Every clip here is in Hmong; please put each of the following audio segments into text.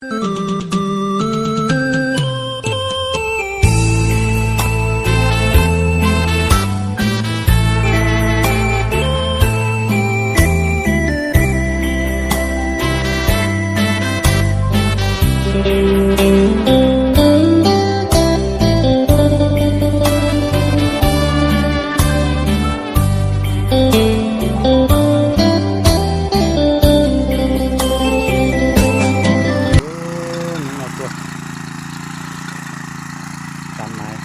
Hnub no tuaj Xav Maiv,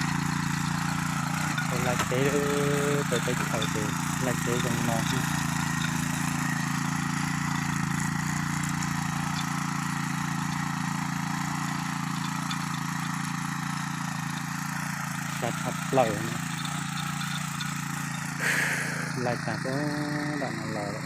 laij teb, peb teb chaws ces laij teb zoo no. Sab tshaj plaws, laij tag puag nram no los.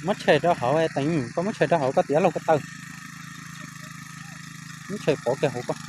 Muab tshem rau hauv, teev, koj muab tshem rau hauv koj tiav lauj ko taw. Muab tshem pov kiag hauv koj.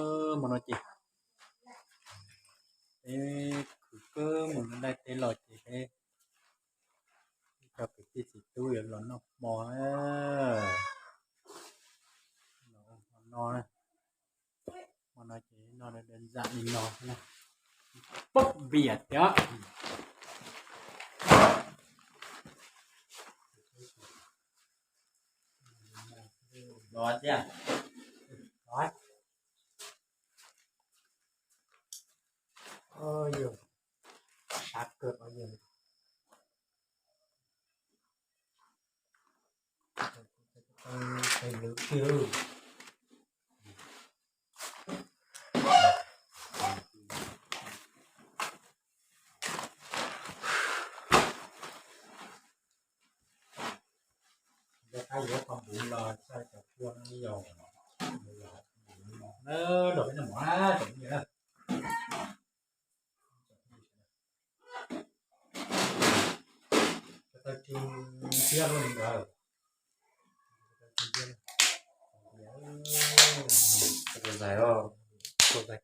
Hmo no ces peb khwv kawg mus laij teb los ces peb cov kwv tij txiv tub yuav los noj hmo. Hmo no, hmo no ces noj dawb dawb zam li no, pab npias thiab. Los tiag. Yog sab kawg os yog. Tes lwm kiag. Yog qab yuav qhov npuv los txhaj cov kua no yog rau peb noj mov na tsoom phooj ywg na. Tawg tsis ntxiab luaj li ntawd. Tawg zais os. Tawg zais.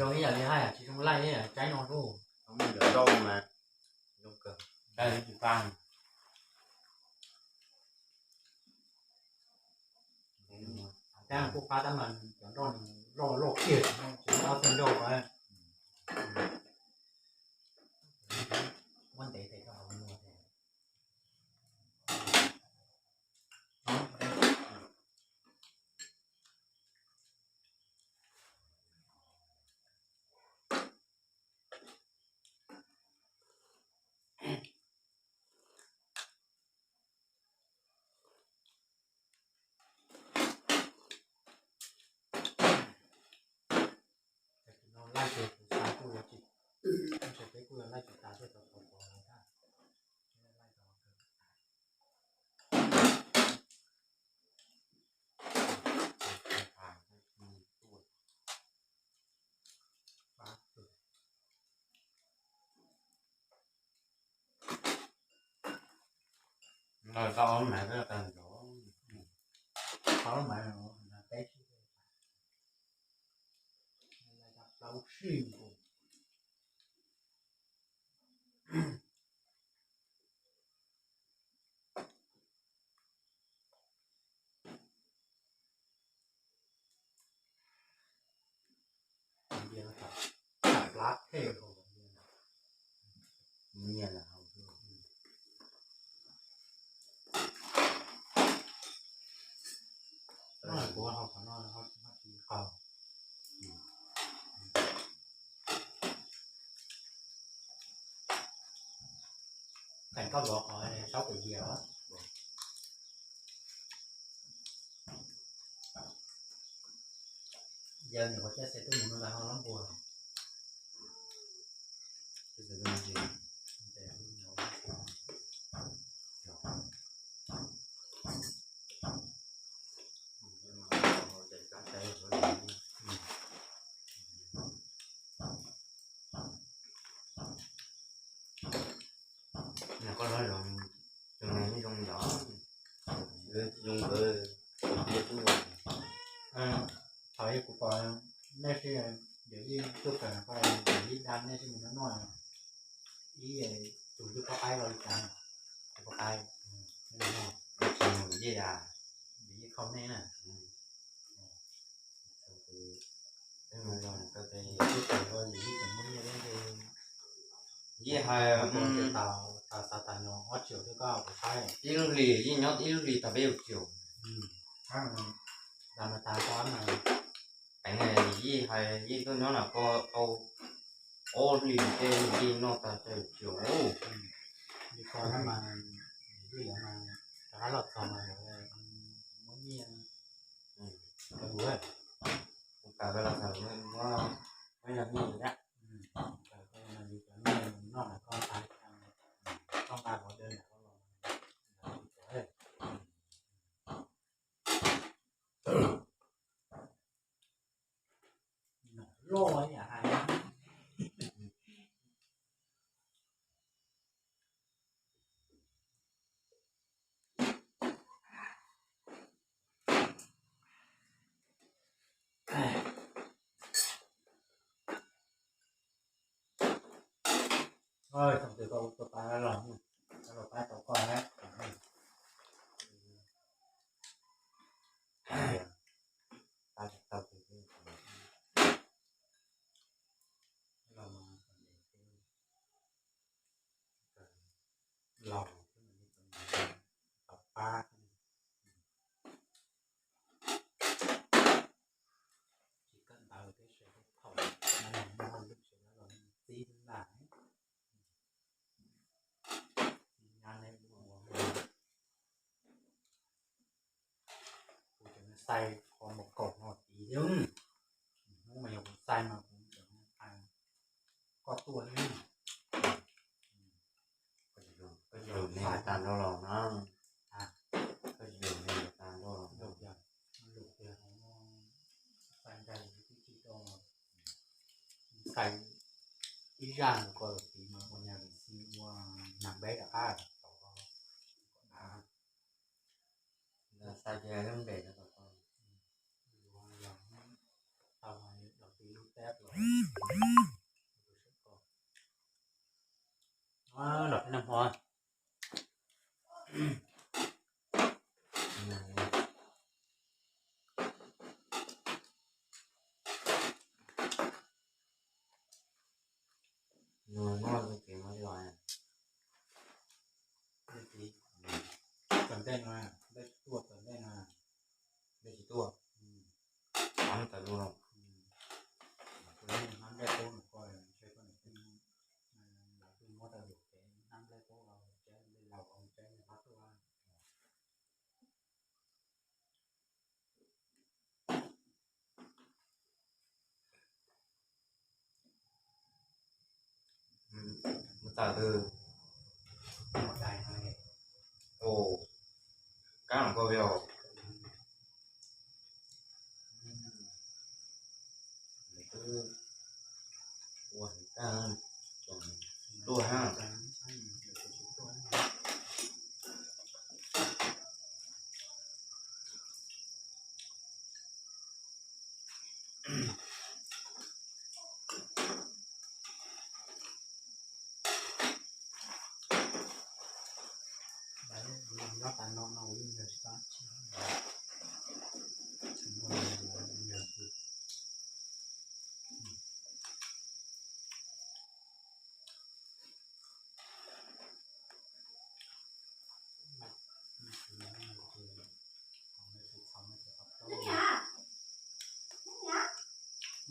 Zoo ib yam li hais tsis zoo laij tsaib no lauj. Ncov rau mas zoo kawg. Tsis pa. Tab kuj qab tab mas cov nroj loj kiag tsis muaj ob txog nroj. Muab ntev tes rau hauv no. Laij ces kuv xav kuj yuav tsis, ntshe peb kuj yuav laij tsis tas thiaj tau tau pov no thiab. Tau mas peb plaub sij nkaus. Nyias lawm hauv. Kuv hau qhov no ho tsis qaug. Teem koj zov qhov saub pem diav. Yawg niam qhuav caij xe tuaj mus no lawv ho lob npua. Koj los zoo, zoo li ntawd. Thaum kuv pom nej sib, yawm yij tuaj kawm no, yawm yij da nej sib mus noj noj, ib tus twb poj qaib los li cas, tus poj qaib, yawm yij khau nej na. Yij hais, tas xav tas nyuag ob triệu twb koj kuv saib. Ib lub hlis yij nyob ib lub hlis tag peb caug triệu. Las mas tas tau mas Yeej hais yeej tuaj nyob no koj tau ob hlis tej yeej noj tag tsis ua li ko mas, yeej yuav mas rov qab los txog mas muab nyiaj rau yus, kuv kam los txog muab yog nyiaj yus na, noj na koj nqa, koj nqa qhov dawb na koj los. Loj yam hais. Thaum twg koj ua tua pab los, los pab tau koj hab. Los, tau pab. Tsis kawm ntawv thiab, sawv daws thaum no los muaj lub sawv daws los txib laj. Nyab neb ua, kuv cov xais qhov maum kaum no tid thiab. Hnub mas yog kuv xais mas kuv cov hais koj tuaj li. Koj tsis yug neeg tag nrho los na. Koj tsis yug neeg tag nrho los. Xais ib zaj ko lawm tid mas ua nyab li xi ua nag npeb rov qab tau. Xais ces lub npe no tau. Los peb noj hmo. Nws noj ces mus li os. Txawm ntej no, ntej tuaj txawm ntej no, ntej tsis tuaj. Hnab ntawd lub no. Hnab nplej tub no koj ntshe koj niam tij lawv twb muab rau yus kev hnab nplej tub los tsev nplej laus los tsev nplej qab tuaj. Mus tawm twg? Mus tawm no. Ua kab los koj vij os. Twb ua tag, tsuas tuaj hab.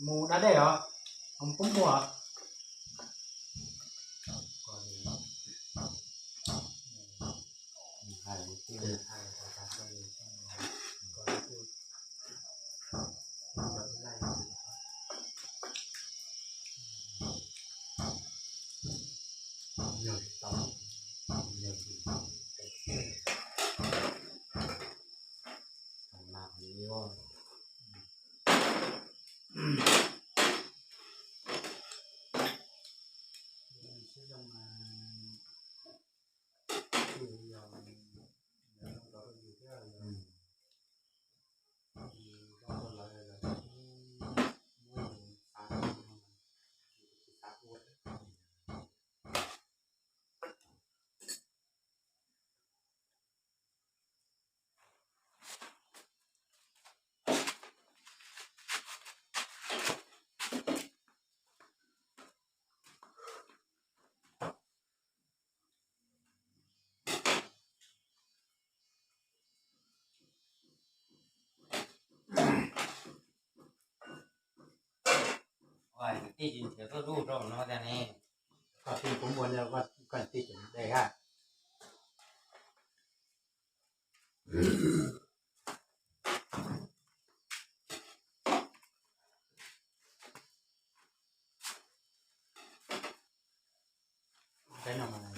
Mus da dej os, mus pub muag. Tij tsis nrhiav tuaj lub rau no tiag ne. Koj tij kuv muaj, koj tij tseem de ha. Peb no mas